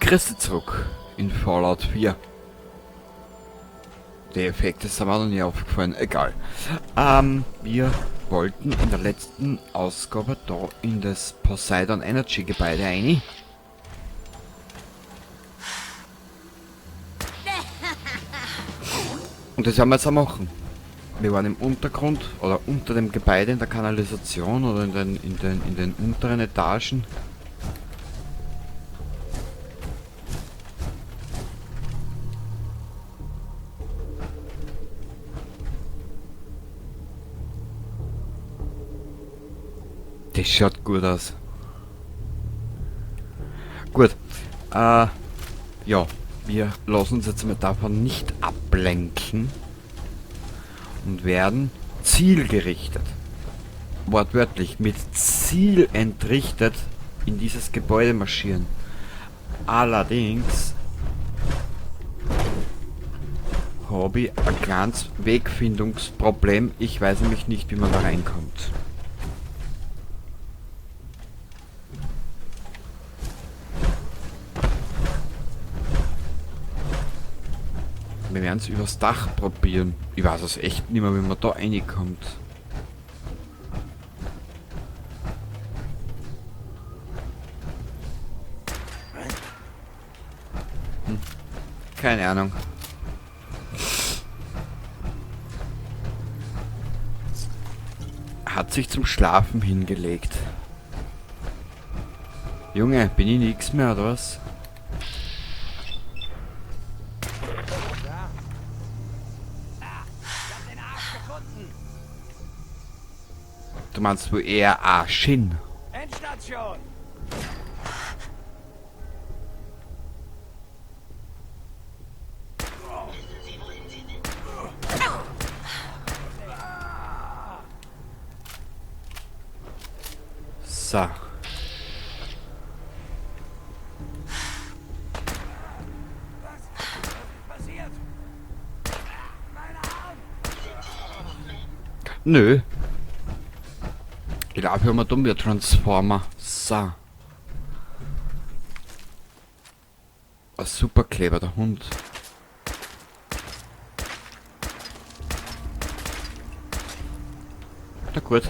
Christi zurück in Fallout 4. Der Effekt ist aber noch nie aufgefallen, egal. Wir wollten in der letzten Ausgabe da in das Poseidon Energy Gebäude rein. Und das werden wir jetzt auch machen. Wir waren im Untergrund oder unter dem Gebäude in der Kanalisation oder in den unteren Etagen. Das schaut gut aus. Gut. Ja, wir lassen uns jetzt mal davon nicht ablenken und werden zielgerichtet, wortwörtlich mit Ziel entrichtet, in dieses Gebäude marschieren. Allerdings habe ich ein kleines Wegfindungsproblem. Ich weiß nämlich nicht, wie man da reinkommt. Wir werden's übers Dach probieren. Ich weiß es echt nicht mehr, wie man da reinkommt. Keine Ahnung. Hat sich zum Schlafen hingelegt. Junge, bin ich nix mehr, oder was? Du meinst wohl eher Arschin? Endstation! So. Nö. Ich glaube, immer dumm wie Transformer. So. Ein Superkleber, der Hund. Na gut.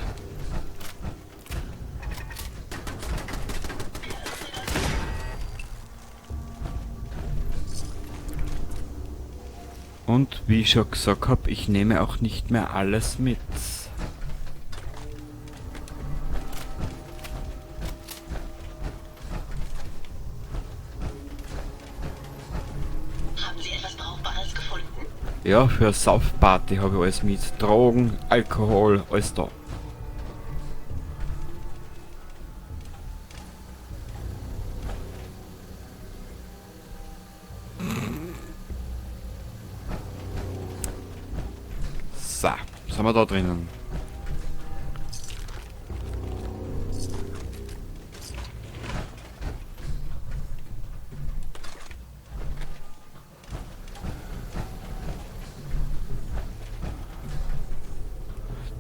Und wie ich schon gesagt hab, ich nehme auch nicht mehr alles mit. Haben Sie etwas Brauchbares gefunden? Ja, für eine Saufparty habe ich alles mit. Drogen, Alkohol, alles da. So, was haben wir da drinnen?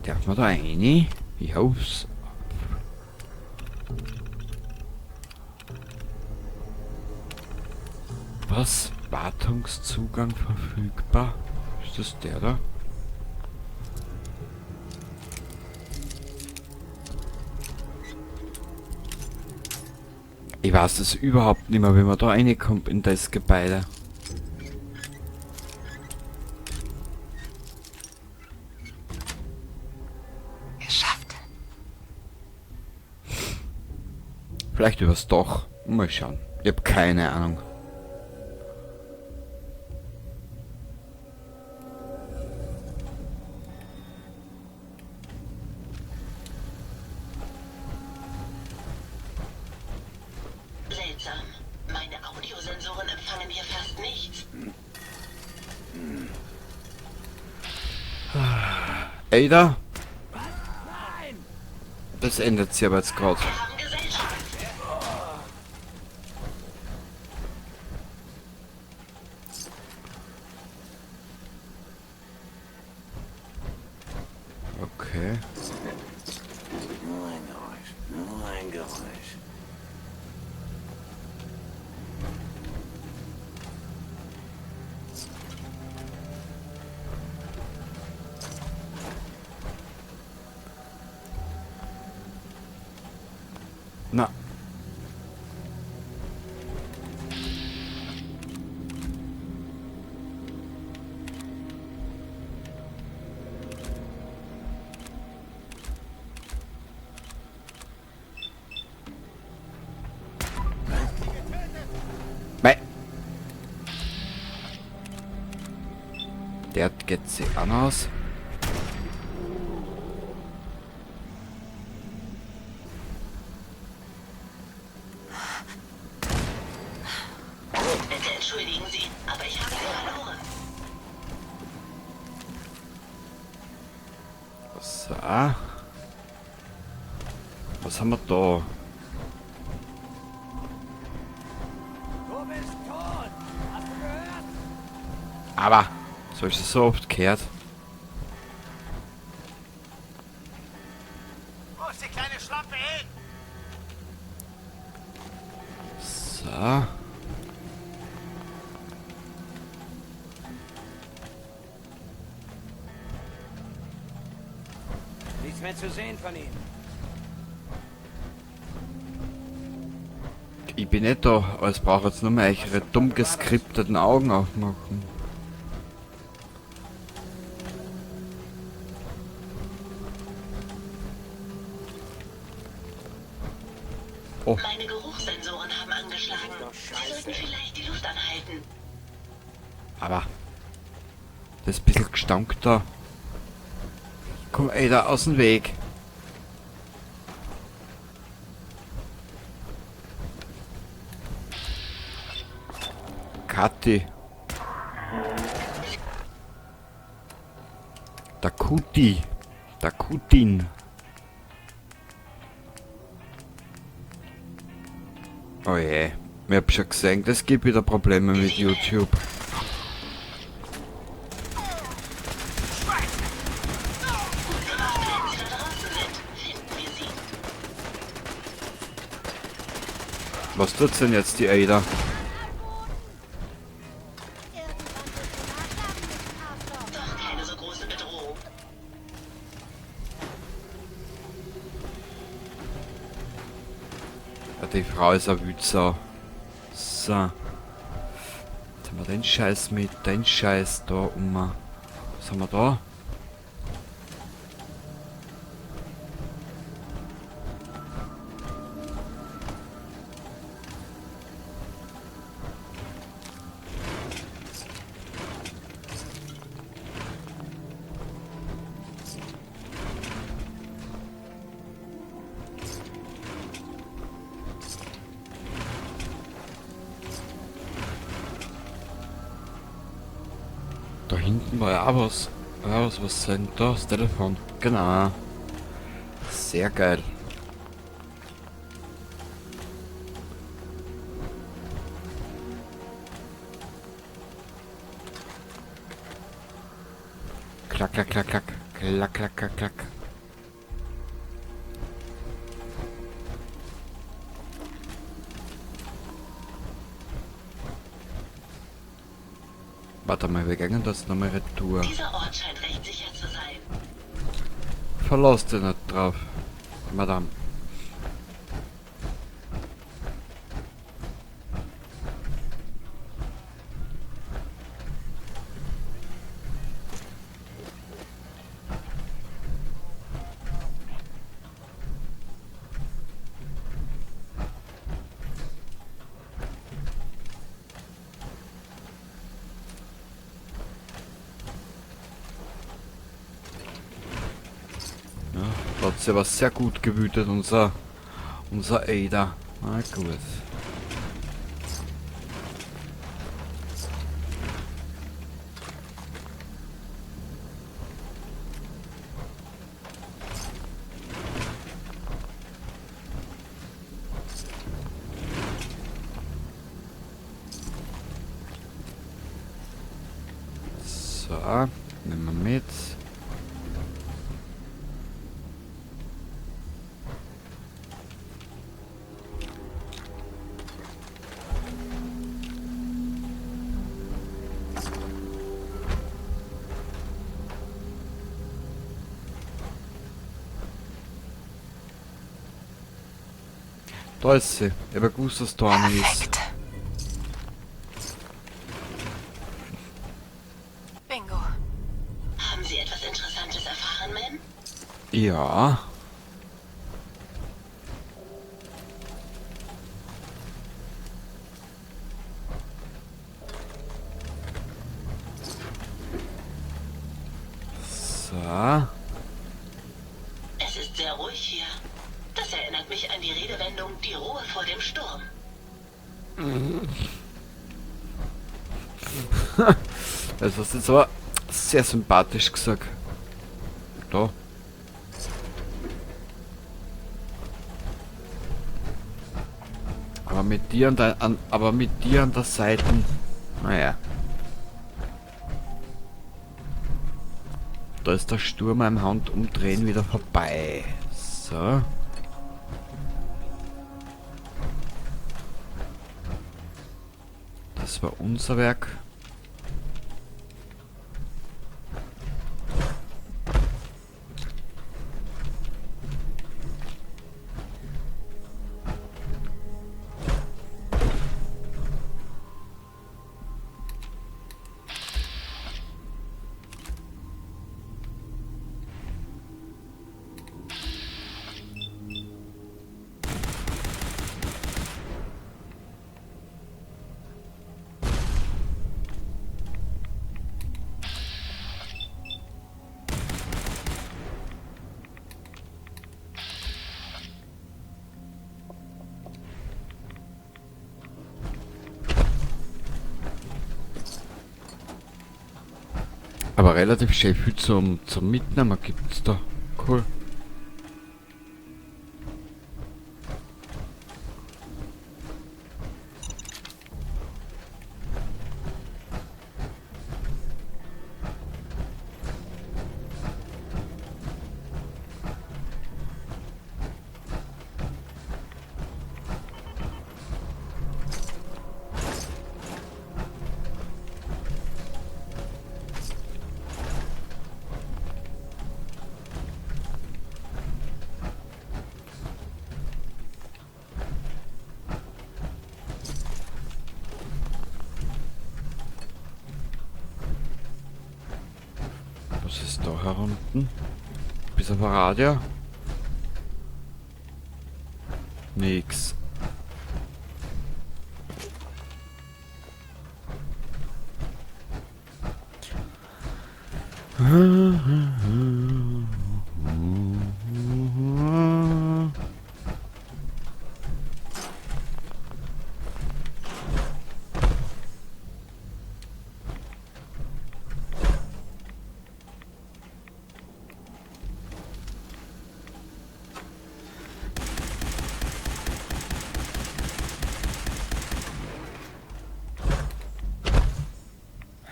Darf man da rein? Ich hoff's. Was? Wartungszugang verfügbar? Ist das der da? Ich weiß das überhaupt nicht mehr, wie man da reinkommt in das Gebäude. Geschafft. Vielleicht übers Dach. Mal schauen. Ich hab keine Ahnung. Seltsam. Meine Audiosensoren empfangen hier fast nichts. Ada? Das ändert sich aber jetzt grad. Wir haben Gesellschaft. Okay. Nur ein Geräusch. Nur ein Geräusch. Der geht sich auch noch aus. Bitte entschuldigen Sie, aber ich habe Sie verloren. So. Was haben wir da? Du bist tot. Hast du gehört? Aber, so ist es so oft gehört. Wo ist die kleine Schlampe hin? So. Nichts mehr zu sehen von ihm. Ich bin nicht da, aber es braucht jetzt nur mehr eure dumm geskripteten Augen aufmachen. Oh. Meine Geruchssensoren haben angeschlagen. Sie sollten vielleicht die Luft anhalten. Aber das ist ein bisschen Gestank da. Komm, ey, da aus dem Weg. Kathi. Der Kuti. Der Kutin. Oh je. Ich hab schon gesehen, das gibt wieder Probleme mit YouTube. Gut gemacht, wenn Sie da draußen sind, finden wir Sie. Was tut's denn jetzt, die Ada? Doch keine so große Bedrohung. Ja, die Frau ist eine Wütsau. So. Jetzt haben wir den Scheiß mit, den Scheiß da um. Was haben wir da? Da hinten war ja auch was. Ja, was denn da? Das Telefon. Genau. Sehr geil. Klack, klack, klack, klack. Klack, klack, klack, klack. Warte mal, wir gehen das nochmal retour. Dieser Ort scheint recht sicher zu sein. Verlass dich nicht drauf, Madame. Ja, hat sie aber sehr gut gewütet, unser Ada. Na gut. So, nehmen wir mit. Da ist sie. Ich hab gewusst, dass da eine ist. Perfekt. Bingo. Haben Sie etwas Interessantes erfahren, Ma'am? Ja. Da. Es ist sehr ruhig hier. Das erinnert mich an die Redewendung die Ruhe vor dem Sturm. Das hast du jetzt aber sehr sympathisch gesagt. Da. Aber mit dir an der, aber mit dir an der Seite. Naja. Da ist der Sturm am Handumdrehen wieder vorbei. So. Das war unser Werk. Aber relativ schön viel zum Mitnehmen gibt's da. Cool. Was ist da herunten? Bis auf ein Radio? Nix.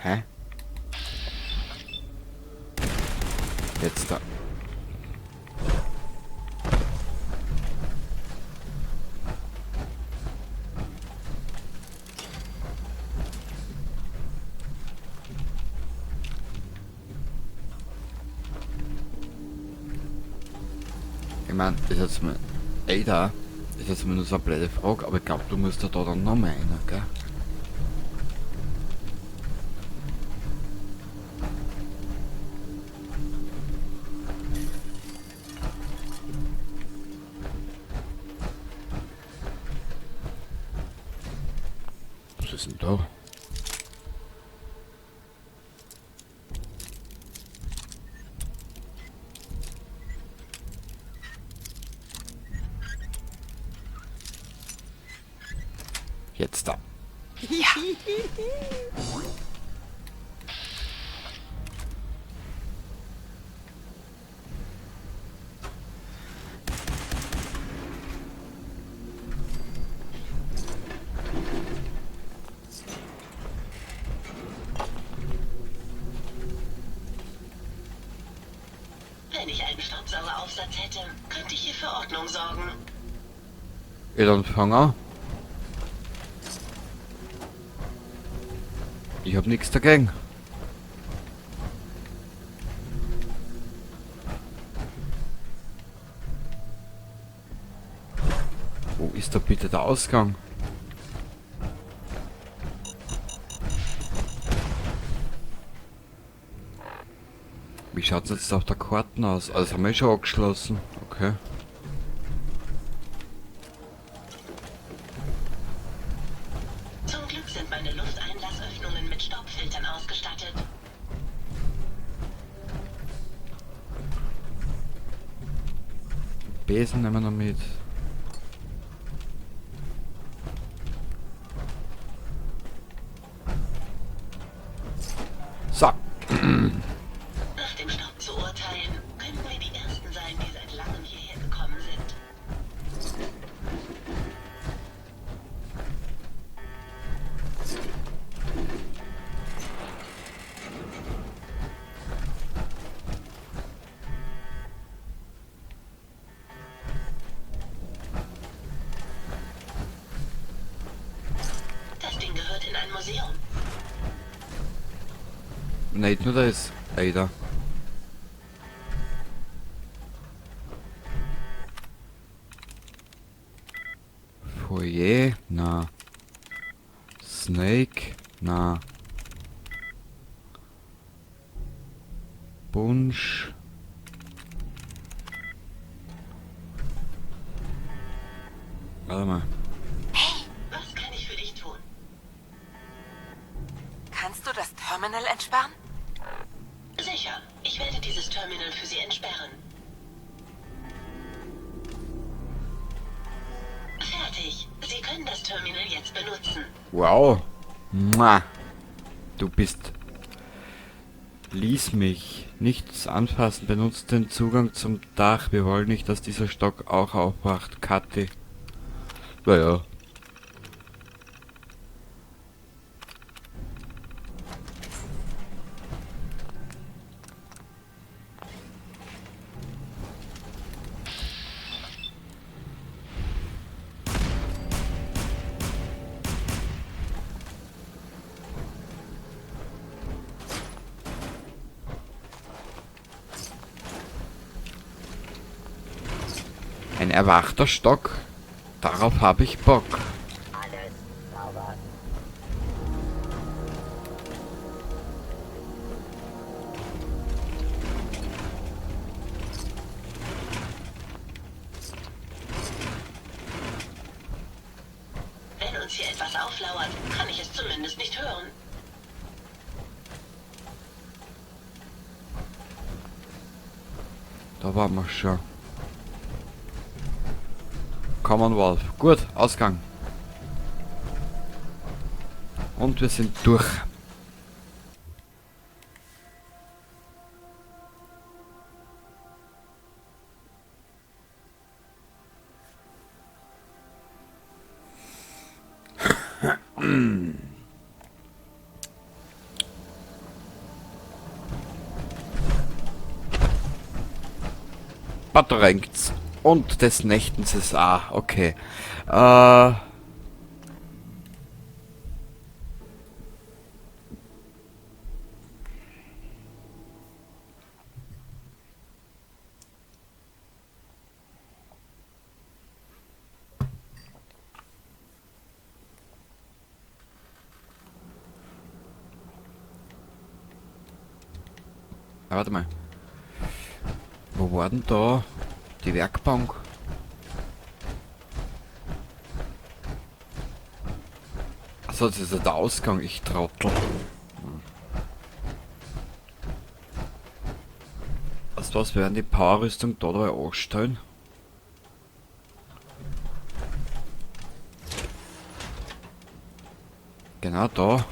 Hä? Jetzt da. Ich mein, ist jetzt mal. Ey, da. Ist jetzt mal nur so eine blöde Frage, aber ich glaub, du musst da dann noch mal rein, gell? Was ist denn da? Jetzt da. Ja. Wenn ich einen Staubsaugeraufsatz hätte, könnte ich hier für Ordnung sorgen. Ja, dann fang an. Ich hab nix dagegen. Wo ist da bitte der Ausgang? Wie schaut's jetzt auf der Karte aus? Also, das haben wir schon angeschlossen. Okay. Zum Glück sind meine Lufteinlassöffnungen mit Staubfiltern ausgestattet. Besen nehmen wir noch mit. So. Nach dem Staub zu urteilen, könnten wir die Ersten sein, die seit langem hierher gekommen sind. Das Ding gehört in ein Museum. Nicht nur das, Alter. Foyer, na. Snake, na. Bunsch. Warte mal. Hey, was kann ich für dich tun? Kannst du das Terminal entsperren? Sicher, ich werde dieses Terminal für Sie entsperren. Fertig. Sie können das Terminal jetzt benutzen. Wow. Mua. Du bist... Lies mich. Nichts anfassen. Benutzt den Zugang zum Dach. Wir wollen nicht, dass dieser Stock auch aufwacht. Kathi. Naja. Ein erwachter Stock. Darauf habe ich Bock. Alles sauber. Wenn uns hier etwas auflauert, kann ich es zumindest nicht hören. Da waren wir schon. Commonwealth. Gut, Ausgang. Und wir sind durch. Batterengs. Und des Nächtens ist A. Okay. Warte mal. Wo war denn da die Werkbank? Achso, das ist ja der Ausgang, ich Trottel. Weißt du was, wir werden die Powerrüstung da dabei anstellen. Genau da.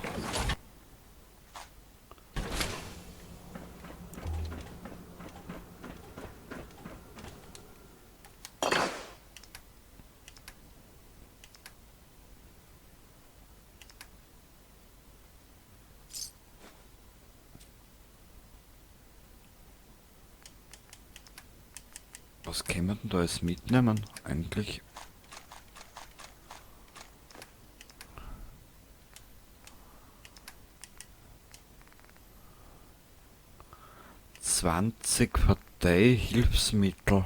Was können wir denn da jetzt mitnehmen? Eigentlich. 20 Partei-Hilfsmittel.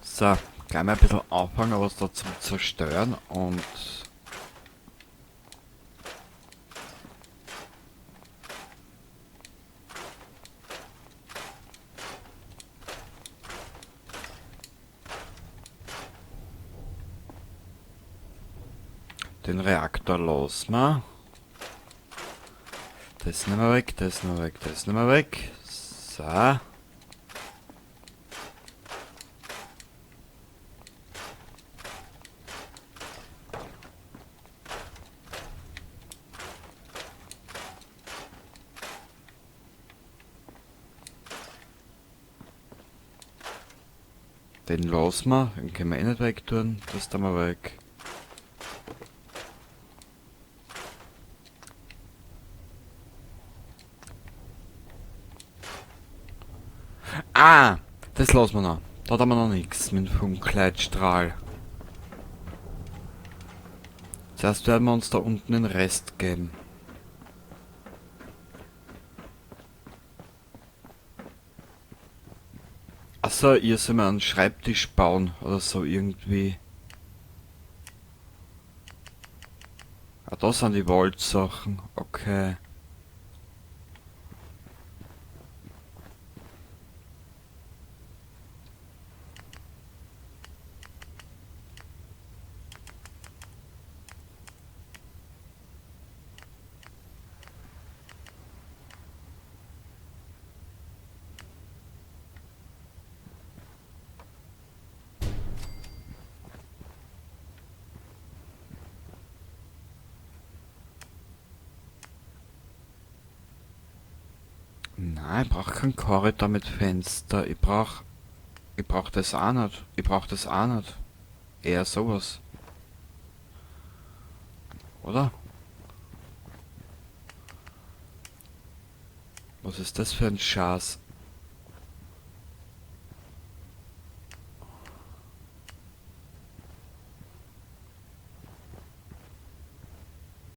So, gleich mal ein bisschen anfangen, was da zum Zerstören und Den Reaktor los ma. Das nehmen wir weg, das nehmen wir weg, das nehmen wir weg. So. Den lassen wir, den können wir eh nicht wegtun, das tun wir weg. Ah, das lassen wir noch. Da haben wir noch nichts mit dem Funkleitstrahl. Zuerst werden wir uns da unten den Rest geben. Achso, ihr soll mir einen Schreibtisch bauen oder so irgendwie. Ah, da sind die Vault-Sachen. Okay. Nein, ich brauch keinen Korridor mit Fenster. Ich brauch das auch nicht. Ich brauch das auch nicht. Eher sowas. Oder? Was ist das für ein Schatz?